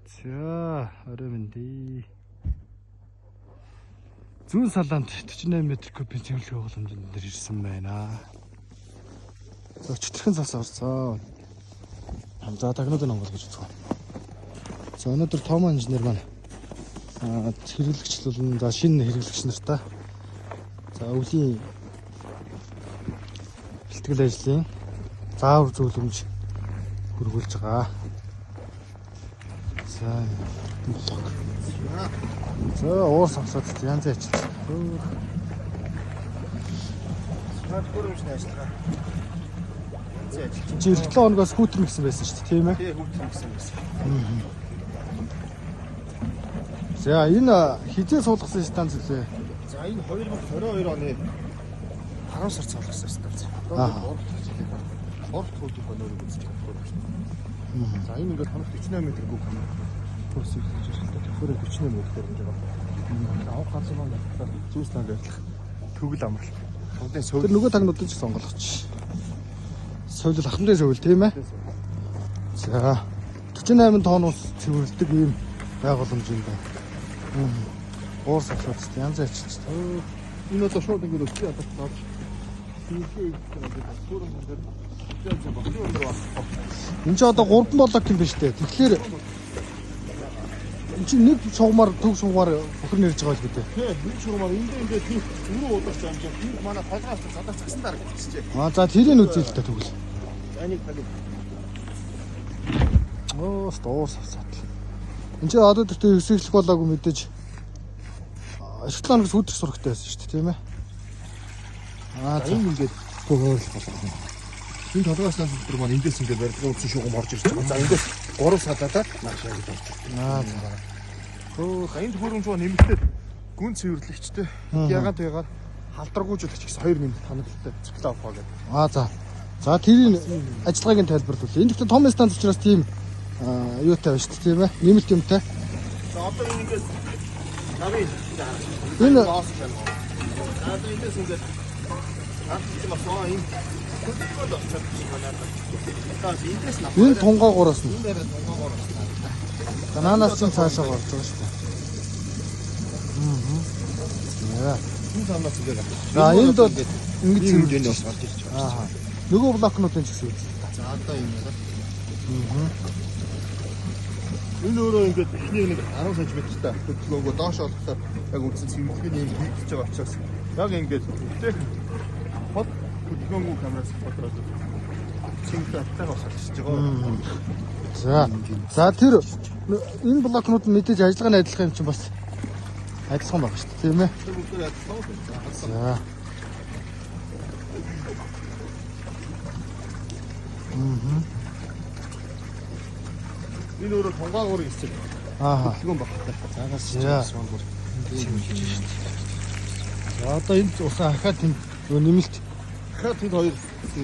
За, орой минь дээ. Зүүн салаанд 48 м кубын цэвэрлэх байгууламжинд дээр ирсэн байна. За, чөтгөрхэн цас орсон. За, тагнуудын онгол гэж үзэх. За, өнөөдөр Томо инженер маань хэрэглэгч болон за шинэ хэрэглэгч нартай за өвлийн бэлтгэл ажлын заавар зөвлөмж хүргүүлж байгаа. За, блок. За, уур самсаад янз ажиллаж. Наад хөрөмжний ажиллагаа. Янзын ажиллаж. Чи эх 7 хоногоос хүүтэрнэ гэсэн байсан шүү дээ, тийм ээ? Тий, хүүтэрнэ гэсэн байсан. За, энэ хизээ суулгасан станц лээ. За, энэ 2022 оны 10 сард суулгасан станц. Одоо 3 дахь жилийн 3 дахь үеийнхөө нөрийг үзэж байгаа хөрөмж. За, энэ ингээд хоногт 48 м куб хөрс хийж ажилладаг. Төхөөрөө 48 м хөрөмж байгаа. Авах ганц маань болохоор зүүн талд байрлах төгөл амралт. Хамтын Тэр сувил. нөгөө тагнуудын ч сонголгоч. Сувил ахмадын сувил, тийм ээ? За, 48 тонн ус цэвэрлдэг ийм байгууламж юм байна. Уур савсаад янз ажиллаж. Энэ одоо шууд ингээд өсгий ядаж авч Энд чи одоо 3 блок юм биш үү? Тэгэхээр энэ чи нэг шугамар төв шугамар бохир нэрж байгаа л гэдэг. Тий, нэг шугамар эндээ ингээд тийм өрөө удаач амжаа. Энд манай толгоос задаа цагсан дараа болчихжээ. Аа, за тэрийг үзье л та тэгвэл. За, энийг таг. Оо, уур савсаад. Энд чи одоо тэртээ өсөглөх болоогүй мэдээж эх 7 хоног сүйтгэх сурагтай байсан шүү дээ, тийм ээ? Аа, за. Энэ ингээд хөөрөл болгоно. Энэ толгоос дотор маань эндээс ингээд барилгын үндсэн шугам орж ирж байгаа. За, эндээс 3 садаадаад наашаа гэж орж ирж Аа, за. байгаа. Хөөх, энд хөрөмж ба нэмэгдээд гүн цэвэрлэгчтэй. Ягаан туягаар халдаргуужуулагч гэсэн хоёр нэмэлт ханагталтай цикло авах гэдэг. Аа, за. За, тэрийн ажиллагааг нь тайлбарлуул. Энэ дэхтээ том станц учраас тийм юутай байна шүү дээ, тийм ээ? Нэмэлт юмтай. За, одоо энэ ингээд намын Энэ лоос шалгаа. За, одоо эндээс ингээд хардсан бас аа энэ хөдөлгөөнд орчод юм байна. За, эндээс нь энэ тунгаагуураас нь. энэ дээр тунгаагуураас нь. За, наанаас чинь цаашаа орж байгаа шүү дээ. Аа. Энэ самнаас ингээд. За, энд бол ингэж ийм хэмжээний ус орж ирж байгаа. Аа. Нөгөө блокнуудын ч гэсэн үзэл та. За, одоо энэ байна. Энэ өөрөө ингээд эхний нэг 10 см-тай хөдөлгөөнгөө доош олохлоор яг үндсэн цэвэрлэгийн юм хийгдэж байгаа учраас яг ингээд бүтээх хол хөдөлгөөнгөө камераас фотограф цэвэрлэг алтайгаа ус олчихж байгаа. За. За, тэр энэ блокнууд нь мэдээж ажиллагааны адилхан юм чинь бас адилхан байгаа шүү дээ, тийм ээ? Тэр бүгдээр адилхан л байна. За. Энэ өөрөө тунгаагуур хэсэг Аа. хөдөлгөөн багтай. Заагаас За. сунгуур цэвэрлэж шүү дээ. За, одоо энэ усаа ахаад тийм нөгөө нэмэлт Дахиад тэнд хоёр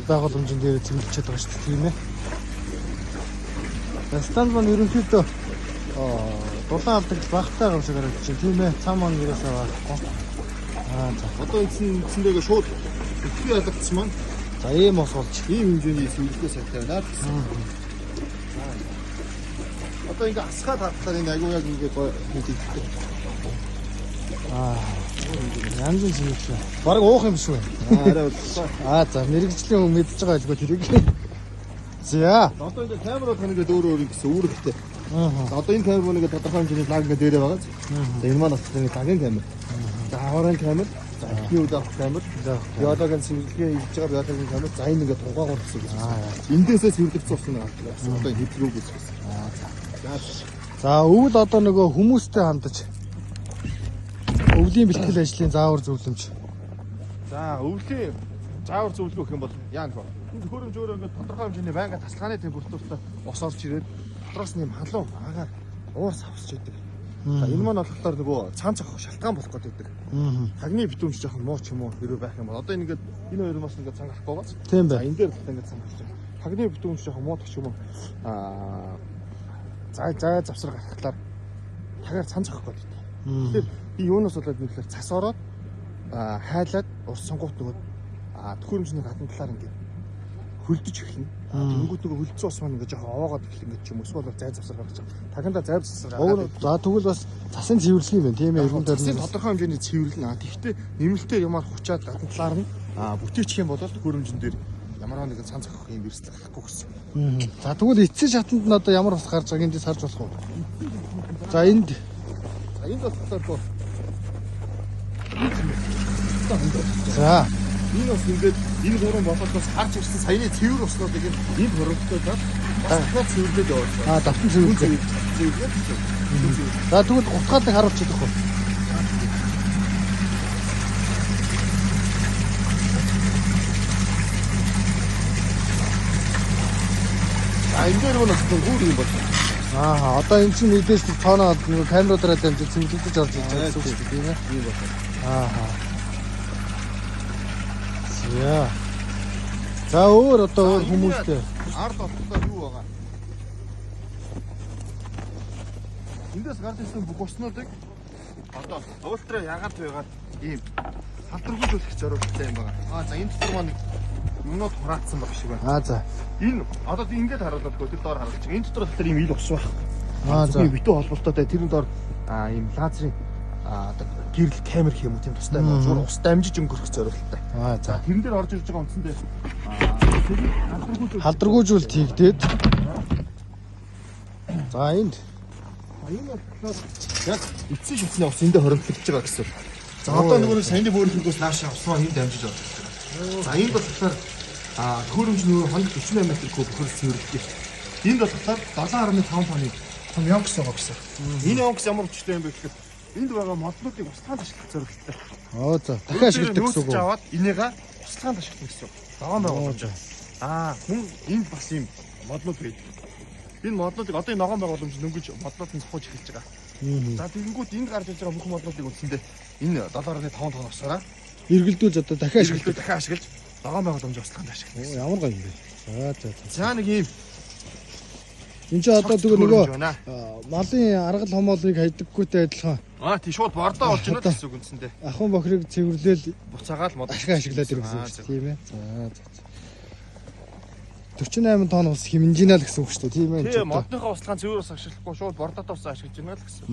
байгууламжин дээр цэвэрлчихэд байгаа шүү дээ, тийм ээ? За, станц маань ерөнхийдөө дулаан алдагд багтаа юм шиг харагдаж байна, тийм ээ? Цам маань ерөөсөө байхгүй. Аа, за. Одоо үндсэн үндсэндээ шууд өтгий ялагдсан маань За, ийм ус болж. ийм хэмжээний цэвэрлэгээ сайтай байна гэсэн. Одоо ингээ асгаад харахаар энэ айгүй яг ингээ гоё мэдэгддэг. Аа. Янз бүрийн цэвэрлэг. Бараг уух юм шиг байна. Аа, арай боллоо. Аа, за, мэрэгжлийн хүн мэдж байгаа байлгүй тэрийг. За. Одоо ингээ камер болох ингээд өөр өөр гэсэн үүрэгтэй. Аа. Одоо энэ камер маань ингээ тодорхой хэмжээний лаг ингээ дээрээ байгаа. За, энэ маань болохоор ингээ лагын камер. За, аварын камер. За, эхний үйл авах камер. Биологийн цэвэрлэгээ хийж байгаа биологийн камер. За, энэ ингээ тугаагуур гэсэн үг. Аа. Эндээсээ цэвэрлэгдсэн ус нэг авч байгаа. Одоо энэ хэдлэг үг гэсэн. Аа, за. За, За, өвөл одоо нөгөө хүмүүстэй хандаж өвлийн бэлтгэл ажлын заавар зөвлөмж. За, өвлийн заавар зөвлөгөө гэх юм бол яа нөхөө. Энэ хөрөмж өөрөө ингээд тодорхой хэмжээний байнга тасалгааны температуртай ус орж ирээд дотроос нь юм халуун агаар уур савсч идэг. За, энэ маань болохоор нөгөө цаан цохох шалтгаан болох гээд байдаг. Аа. Тагны битүүмж жоохон муу ч юм уу хэрвээ байх юм бол одоо энэ ингээд энэ хоёр бас ингээд цан гарахгүй байгаа. Тийм За, байна. энэ дээр болохоор ингээд цан гарч байгаа. Тагны битүүмж жоохон муу ч юм уу аа зай зай завсар гарахлаар тагаар цан цохох гээд байдаг. Тэгэхээр би юунаас болоод юм гэхээр цас ороод хайлаад урсангуут нөгөө төхөөрөмжний гадна талаар ингээд хөлдөж эхэлнэ. Тэнгүүд нөгөө хөлдсөн ус маань ингээд жоохон овоогоод эхлэх ингээд ч юм эсвэл зай завсар гарч байгаа. Тагнда зай завсар гаргаад. За тэгвэл бас цасын цэвэрлэх юм байна тийм ээ. Эргэн тойрны тодорхой хэмжээний цэвэрлэнэ. Тэгэхдээ нэмэлтээр ямаар хучаад гадна талаар нь бүтээчих юм бол төхөөрөмжөн дээр ямар нэгэн сан цохих юм эрсдэл гарахгүй гэсэн. За тэгвэл эцсийн шатанд нь одоо ямар ус гарч байгааг эндээс харж болох уу? За энд болохоор за энэ бас ингээд энэ гурван болоодоос харж ирсэн саяны цэвэр уснуудыг энд хуримтлаад бас дахиад цэвэрлээд явуулсан. Давтан цэвэрлээд. Цэвэрлээд. За тэгвэл гутгаалыг харуулж чадах уу? За энэ дээр нь бас гүр юм байна. Аа одоо энэ чинь мэдээж тооноо нэг камеруудаараа дамжиж цэвэрлэгдэж орж ирж байгаа гэсэн үг шүү дээ, тийм ээ. Тийм байна. Аа. За. За өөр одоо өөр хүмүүстэй ард болохоор юу байгаа? Эндээс гарч ирсэн бүх уснуудыг одоо ультра ягаад байгаад ийм салдаргүйжүүлэх зорилготой юм байна. Аа за энэ дотор маань юмнууд хураацсан баг шиг байна. Аа за. Энэ одоо ингээд харуулдаг тэр доор харуулж байгаа. Энэ дотор болохоор ийм ил ус байх. Аа за. Битүү холболтойтой тэрэн доор ийм лазерын одоо гэрэл камер гэх юм уу тийм тустай юм. Зүгээр ус дамжиж өнгөрөх зорилготой. Аа за. Тэрэн дээр орж ирж байгаа үндсэндээ халдваргүйжүүлэлт хийгдээд. За энд энэ болохоор яг эцсийн шатны ус эндээ хоримтлагдж байгаа гэсэн. За одоо нөгөө нэг саяны бөөрийнхөөс наашаа ус маань энд дамжиж орж ирж байгаа. За энд болохоор төхөөрөмж нөгөө хоног 48 метр куб бохор цэвэрлдэг. Энд болохоор 7.5 тонны том ёнкс байгаа гэсэн. Энэ ёнкс ямар учиртай юм бэ гэхээр энд байгаа моднуудыг услаанд ашиглах зорилготой. Оо за дахиад ашигладаг гэсэн үг үү? Аваад энийгээ услаанд ашиглах гэсэн үг. Ногоон байгууламж. Мөн энд бас ийм моднууд байдаг. Энэ моднуудыг одоо энэ ногоон байгууламж дөнгөж моднууд нь цохож эхэлж байгаа. За тэгэнгүүт энд гарч иж байгаа бүх моднуудыг үндсэндээ энэ 7.5 тонн усаараа эргэлдүүлж одоо дахиад ашиглаж дахиад ашиглаж ногоон байгууламж услаанд ашиглах. Ямар гоё юм бэ? За за. За нэг ийм энэ чинь одоо тэгвэл нөгөө малын аргал хомоолыг хайдаггүйтэй адилхан. Тий шууд бордоо болж байна гэсэн үг үндсэндээ. Ахуйн бохирыг цэвэрлээл буцаагаал мод дахиад ашиглаад ирэх гэсэн үг шүү дээ, тийм ээ. За за. 48 тонн ус хэмнэж гинэ л гэсэн үг шүү дээ, тийм ээ. Тийм, модныхоо услаан цэвэр ус ашиглахгүй шууд бордоотой ус ашиглаж байна л гэсэн.